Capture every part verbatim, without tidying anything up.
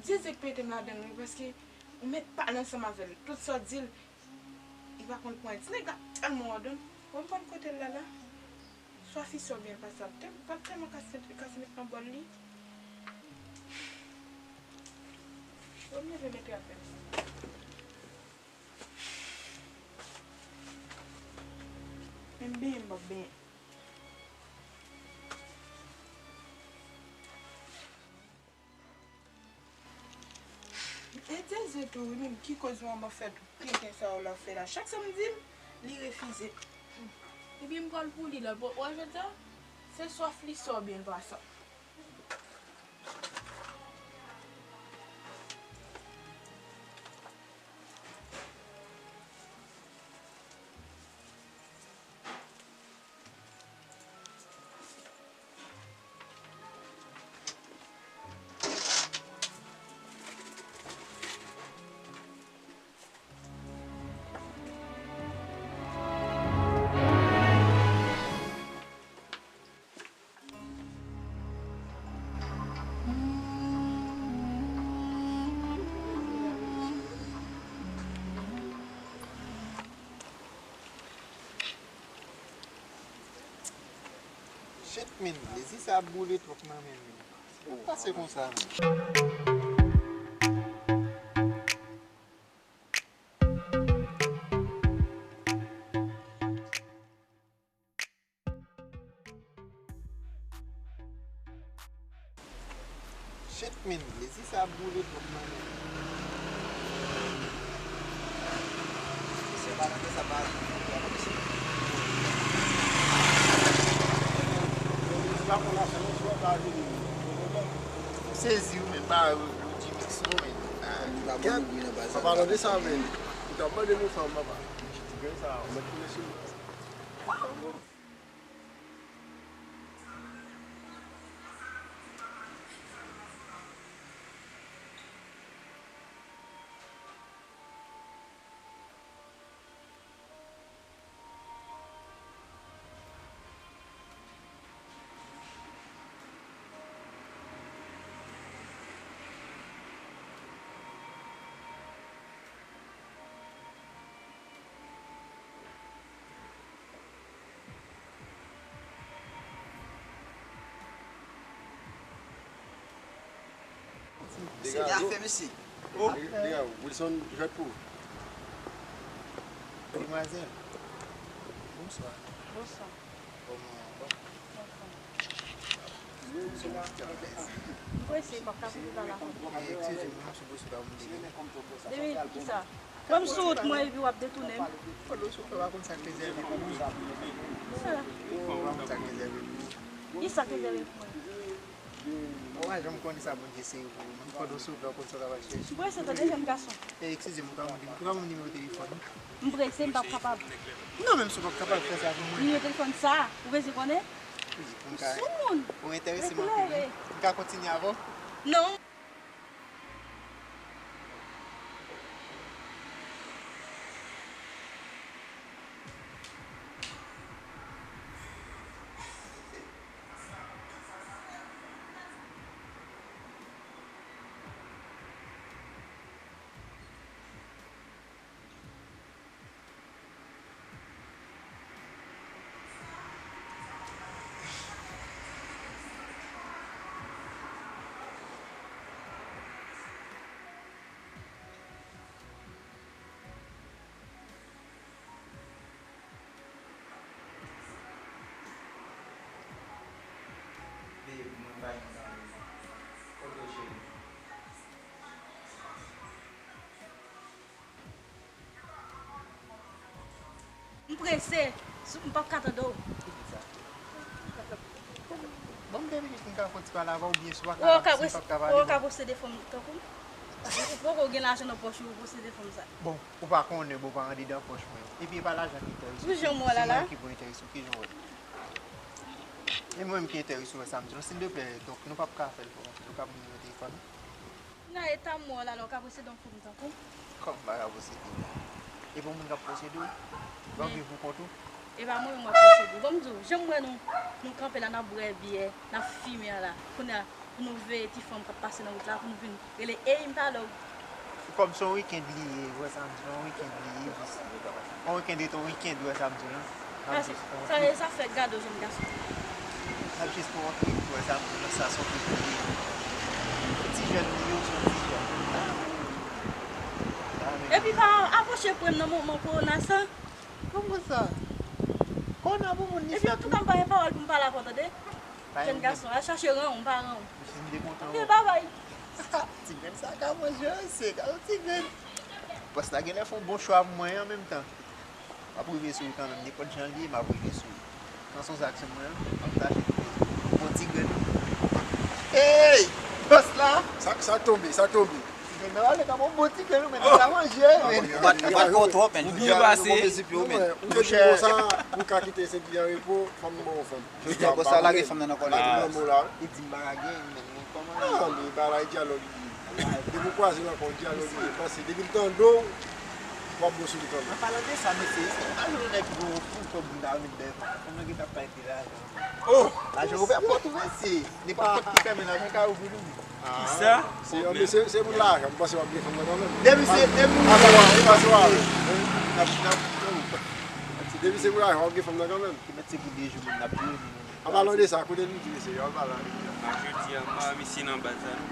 Zeze k mete m ladan l wi, paske ou mèt pale ansanm avè l. Tout sa w di l, li pa konn pran. Ti nèg la tèlman wòdon. Bon, m konn kote l la la. Swa fi sa oubyen l pa sa, l pa t tèlman kase, kase met nan bòl li. Bon, m leve mete afè m. Men m benyen, m p ap benyen. E Zeze tou, wi, menm ki koz manman fè tout tenten sa yo l ap fè la. Chak sa m di l, li refize. Ebyen, m pral pou li la. Bon, w wè jodi a, se swa li sa oubyen l pa sa. Shit, men, lezi sa ap boule twòp nan men m. Sa k pase konsa, men? Shit, men, lezi sa ap boule twòp nan men. Misye pa nan sa pa. M sezi wi, men m pa wè Roody Mix non, men. An palan de sa, men, ou t ap mande nou fanm, papa. Ti grenn sa, ou mèt konnen sou mwen. Se de afè mesye. Dega, Wilson jwèt pou ou. Demwazèl, bonswa. Bonswa. Kòman w ye? M prese, m p ap ka koute la. Eskize m, m sou bouch pa moun. De minit, poukisa? Ban m sou wout mwen epi w ap detounen m. Fò w sou fè w pa konn sa k rezève pou mwen. Kisa? W pa konn sa k rezève pou mwen. Kisa k rezève pou mwen? Ou pa janm konnen sa Bondye sere pou ou non. Fò w sou fè w konn sa w ta pral chèche. M prese tande, jèn gason. E, eskize m, ou ka ban m, ou ka ban m nimewo telefòn ou? M prese, m p ap kapab. Non, menm si w p ap kapab fè sa pou mwen. Nimewo telefòn sa, ou bezwen konnen? Wi, pou m ka. Ou soumoun. Ou enterese m anpil wi. M ka kontinye avè w? Non. Babe, mwen pa gen zanmi. Kote w, cheri? M prese, m p ap ka tande w. Ban m de minit, m ka fè yon ti pale avè w, oubyen si w pa ka, si m p ap ka pale, ou ka posede fon m tankou m? Ou poko gen lajan nan pòch ou, ou posede fon m sa. Bon, ou pa konnen, bon, pa andedan pòch mwen. Epi e pa lajan ki enterese w, se mwen ki pou enterese w, kijan w wè l? E mwen menm ki enterese w, wè sa m di w. Silvouplè, donk, nou p ap ka fè l pou mwen. Ou ka ban m nimewo telefòn ou? Nan eta m wè w la la, ou ka posede yon fanm tankou m? Kòman m pa ka posede w? E pou moun k ap posede w? W ap viv pou kont ou? E pa mwen menm w ap posede. Bon, m di w, jan m wè nou, nou kanpe la, n ap bwè byè, n ap fimen an la. Kounye a, Pou nou veye ti fanm k ap pase nan wout la, pou nou vin rele, "Ey, m pale w." Kòm se yon weekend li ye, ou wè sa m di, yon weekend li ye, jis yon weekend rete yon weekend, ou wè sa m di w lan. N ap jis pran yon trip. Sa e zafè gade w jèn gason. N ap jis pran yon trip, ou wè sa m di w lan, sa se yon trip li ye. Ti jèn li ye, se yon ti jèn. Epi pa apwoche pre m nan moman kowona sa. Kòman sa? Kowona pou moun li fè. Epi antouka m pa gen pawòl pou m pale avè w tande. Jèn gason, al chache ran w, m pa ran w. Misye m dekontan. Ok, babay. Ti grenn sa ka manje, se gade ti grenn. Bòs la genlè fè yon bon chwa pou mwen an menm tan. M ap rive sou li kanmenm, nenpòt jan li ye, m ap rive sou li. Nan sans aksyon mwen an, m ap tache tou. Bon ti grenn. Ey! Bòs la! Sa, sa tonbe, sa tonbe. Ti grenn nan ale kòm yon bon ti grenn, ou menm sa manje, men. Ou bat, ou bat kò w twòp, men. Ou byen pase. Monchè. Ou ka kite senti an repo, fanm bon fanm. Jodi a, bòs la lage fanm nan nan kòlèg. Li di m pa ka gen, men kòman? Ah, men bagay dyalòg li ye. Depi w kwaze l ankò, dyalòg li ye. Paske depi l tande w, w ap bon sou li kanmenm. An palan de sa, mesye, se pa jwenn yon nèg ki gen yon fou kòb moun ta remèt dèyè fanm. Fanm nan gentan pale de lajan. Oh! Lajan ouvè pòt ou, mesye. Nenpòt pòt ki fèmen, lajan ka ouvri li. Kisa? Se, se, se pou lajan, m panse w ap gen fanm nan kanmenm. Depi se, depi se pou lajan, w ap gen fanm nan kanmenm. Depi se pou lajan, w ap gen fanm nan kanmenm. Ki mèt se pou de jou moun n ap jwe, moun. An palan de sa, kote Ludie, mesye, yo, al pale avè Ludie. A, jodi a, m pa wè misye nan baz la, non.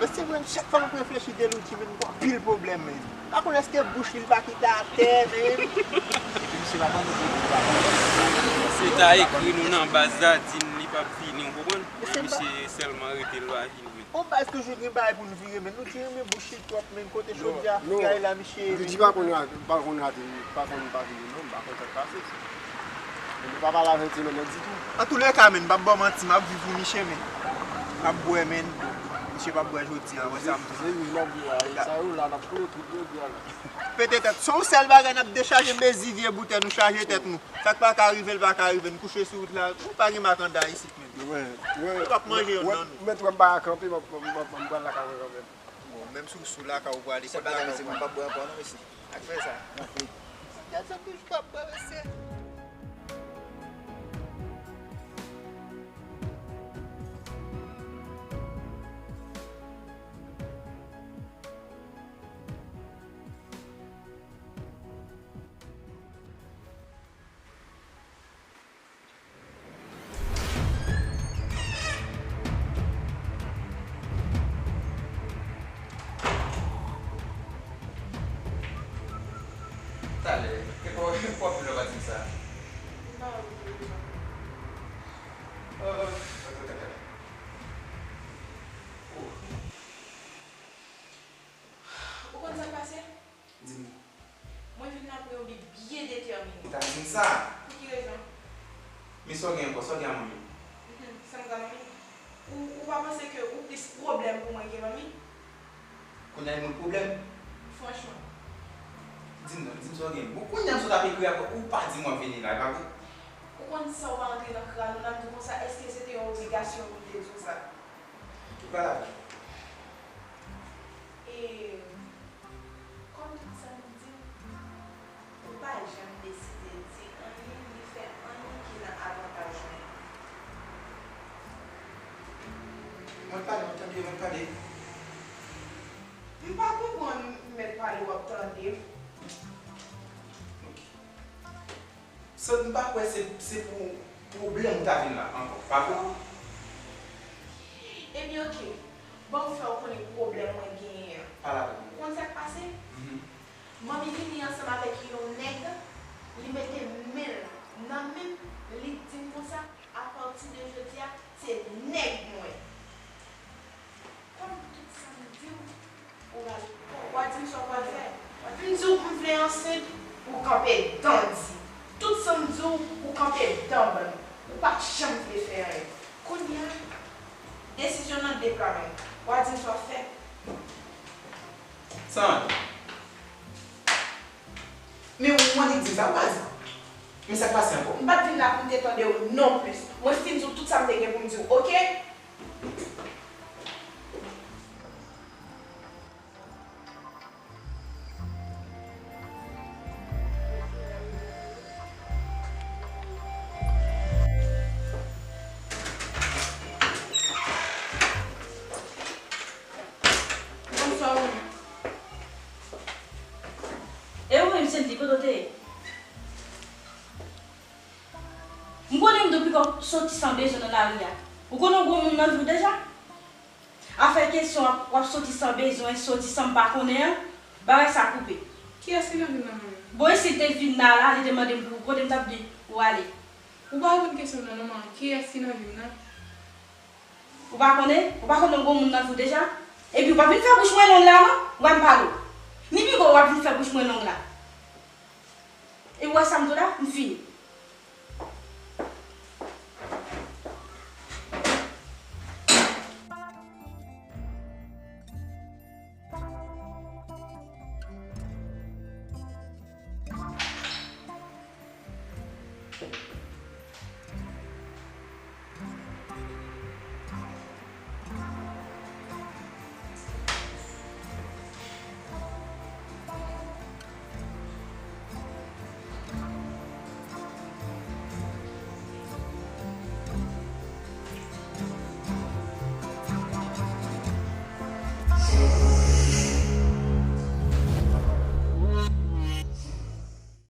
Men se vre, chak fwa m ap reflechi de Ludie, men m gen anpil pwoblèm, men. Pa konn èske bouch li, li pa kite atè, men. Epi misye pa tande pwoblèm, pa konn. Misye ta ekri nou nan baz la, di n li p ap vini, w konprann? Men misye sèlman rete, l pa vini, men. On baz toujou gen bagay pou n vire, men Ludie renmen bouch li twòp, men kote chòdya figay la, misye. Ludie pa konn rate, pa konn rate, pa konn pa vini, non, m pa konn sa k pase. Men nou pa pale avè l semèn nan ditou. Antoulèka, men, m p ap ba w manti, m ap viv pou misye, men. M ap bwè, men. Misye p ap bwè jodi a, wè sa m di. Se viv n ap viv la, e sa yo la, n ap koule tout jodi a la. Pete tèt, se yon sèl bagay, n ap dechaje mezi vye boutèy nou, chaje tèt nou. Sa k pa ka rive, l pa ka rive, n kouche sou wout la, nou pa gen makanda isit, men. Wi, wi. Nou p ap manje yonn nan nou. Mèt wè m pa ka kanpe, m ap, m ap, m pral lakay mwen kanmenm. Bon, menm si w sou lakay ou prale, kot lakay ou prale? Sèl bagay, mesye, m p ap bwè ankò, non, mesye. Ak frè sa. Gad sa touch pap bwè, mesye. Talè, e pa w, pa w ap vin nan pati sa. M pa wè w. Oh, oh, oh, oh, oh. Oh. Ou konn sa k pase? Di m. Mwen vin la pou yon bi byen detèmine. Ou ta di m sa. Pou ki rezon? Men sa w gen ankò, sa w gen a manmi? Mhm, sa m gen a manmi? Ou, ou pa panse ke ou plis pwoblèm pou mwen ke manmi? Kounye a, e mwen k pwoblèm? Franchman. Di m non, di m sa w gen. Bon, kounye a, m sot ap ekri avè w, ou pa di m w ap vini la, e pa vre? Ou konn sa w pa rantre nan kran ou la, m di w konsa, èske se te yon obligasyon pou m te di w sa? Ki pa la? E, kòm tout sa m di w, ou pa janm deside di anyen, ni fè anyen ki nan avantaj mwen. Mwen pale, mwen tande, mwen pale. M pa konprann, mèt pale, w ap tande. Ok. Sandra, m pa kwè se, se pou pwoblèm ou ta vin la ankò, pa vre? Ebyen, oke. Ban m fè w konnen pwoblèm mwen genyen an. Pale avè m. Ou konn sa k pase? Mhm. Manmi vini ansanm avèk yon nèg, li mete men l nan men m, li di m konsa, apati de jodi a, se nèg mwen. Kòm tout sa m di w, ou rale kò w. W a di m sa w pral fè. M di w m vle ansent, ou kanpe dan di. Tout sa m di w, ou kanpe dan ban m. Ou pa t janm vle fè anyen. Kounye a, desizyon nan de pla men. W a di m sa w ap fè. Sandra. Men ou annik di m sa, ou pa di m. Men sa k pase ankò? M pa t vin la pou m te tande w non plis. Mwen fin di w tout sa m te gen pou m di w, oke? Sandy, kote w te ye? M konnen m depi w soti san bezwen nan lari a. Ou konnen w gwo moun nan vi w deja? Afè kesyon ap, w ap soti san bezwen, soti san m pa konnen an, bagay sa koupe. Kiyès ki nan vi m nan menm? Bon, e si l te vin la, la, li te mande m pou ou, kote m t ap di ou ale? Ou pa reponn kesyon m nan non, manman. Kiyès ki nan vi m nan? Ou pa konnen? Ou pa konnen w gwo moun nan vi w deja? Epi w pa vin fè bouch mwen long la non, w wè m pale w. Ni pi gwo w ap vin fè bouch mwen long la. E w wè sa m di w la, m fini.